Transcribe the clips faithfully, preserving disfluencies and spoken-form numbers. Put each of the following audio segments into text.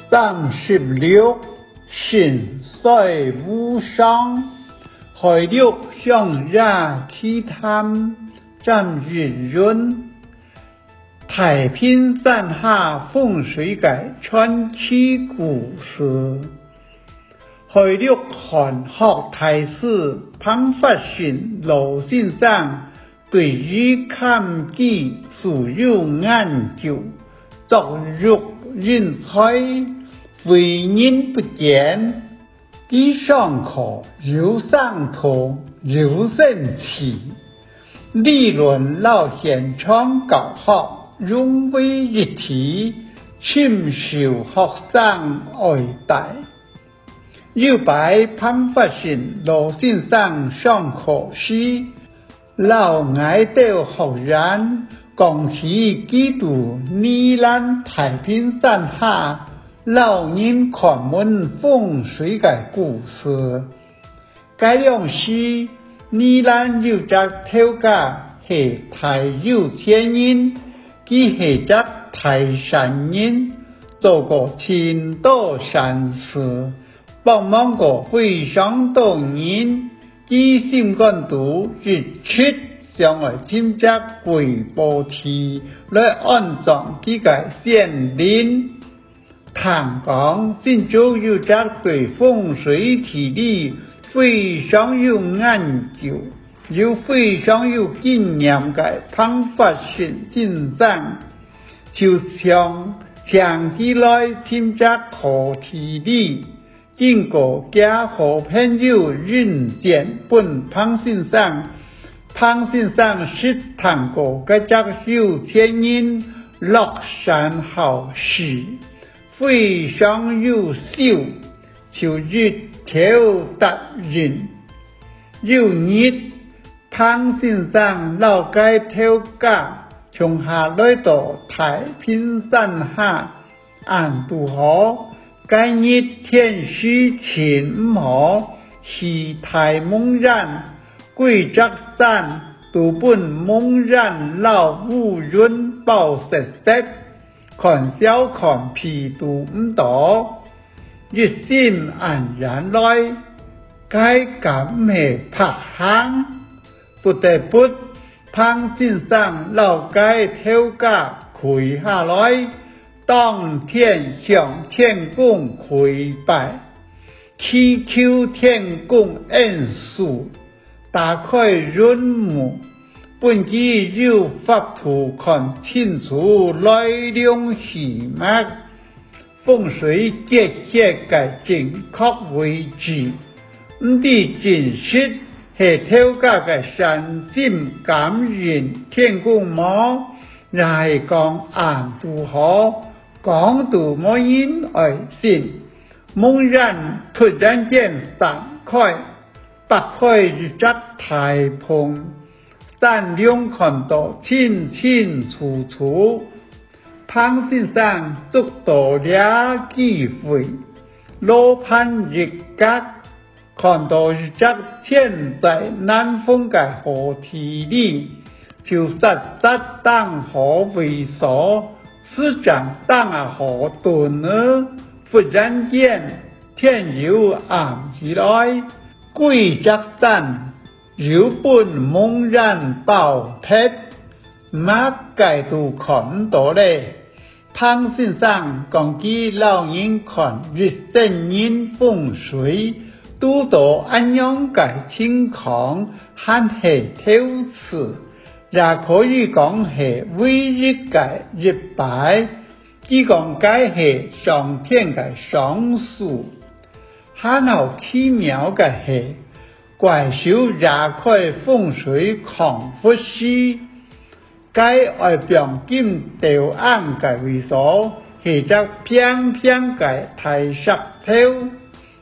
三十六，神水無常，海陸鄉野奇談，詹益雲。大坪山下風水个傳奇故事。海陸漢學大師彭發信老先生 對於堪輿素有研究，作育人才，詼人不絕。佢上課又生動又生趣，理論摎現場教學融為一體，深受學生愛戴。 有擺彭發信老先生上課時，摎𠊎兜學員講起佢佇宜蘭大坪山下摎人看門風水个故事。該量時，宜蘭有隻頭家係大有錢人，佢係隻大善人，做過盡多善事， 幫忙過非常多人，佢心肝肚一直想愛尋隻貴寶地來安葬佢个先人。聽講新竹有隻對風水地理非常有研究，又非常有經驗个彭發信先生，就想請佢來尋隻好地理。 經過厥好朋友引薦分彭先生，彭先生識聽過該隻有錢人樂善好施，非常優秀，就一口答應。有日，彭先生摎該頭家 共下來到大坪山下，恁堵好，該日天時盡毋好，起大濛煙，歸隻山都分濛煙摎烏雲包實實，看笑看皮都毋到。一心恁遠來，該敢毋係白行？ 不得不，彭先生摎該頭家跪下來，當天向天公跪拜，祈求天公恩賜，打開雲霧，分佢有法度看清楚來龍去脈。 風水結穴个正確位置，毋知真實係頭家个善心感應天公無，也係講恁堵好，講都無人愛信。濛煙突然間散開，擘開一隻大縫，山頂看到清清楚楚。 彭先生捉到這機會，羅盤一角，看到一隻千載難逢个好地理，就煞煞當好位所，時正當下好燉仔。忽然間，天又暗起來，歸隻山 又分濛煙包忒，麼个都看毋到咧。彭先生講佢摎人看一生人風水，堵到恁樣个情況，還係頭次，也可以講係唯一个一擺。佢講該係上天个賞賜。還好奇妙个係， 怪手挖開風水壙窟時，該愛放金斗罌个位所，係隻平平个大石頭。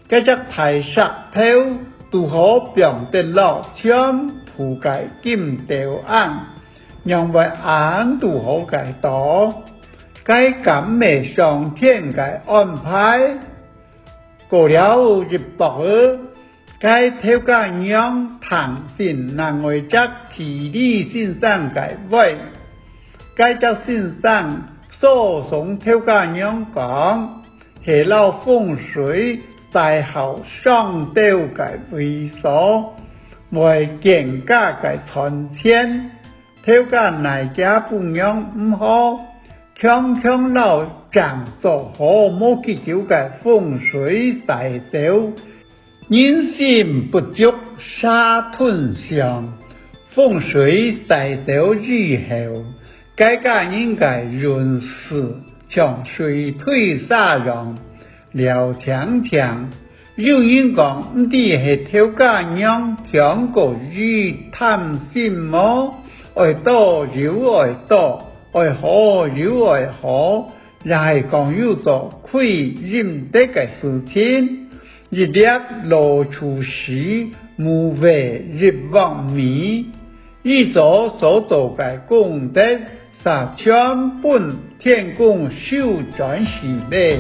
該隻大石頭堵好放得落全部个金斗罌，仰會恁堵好个到？該敢毋係上天个安排？過了一駁仔， 該頭家娘聽信另外隻地理先生个話。該隻先生捎送頭家娘講，係摎風水徙好上兜个位所，會見價个賺錢。頭家哪家分樣毋好，強強摎正做好無幾久个風水徙走。人心不足蛇吞象，風水徙走以後， 該家人个運勢像水退沙樣，了淨淨。有人講，毋知係頭家娘強過於貪心無？愛多有愛多，愛好有愛好，也係講有做虧陰德个事情。一粒老鼠屎，無尾一鑊米。 以早所做个功德，煞全分天公收轉去咧。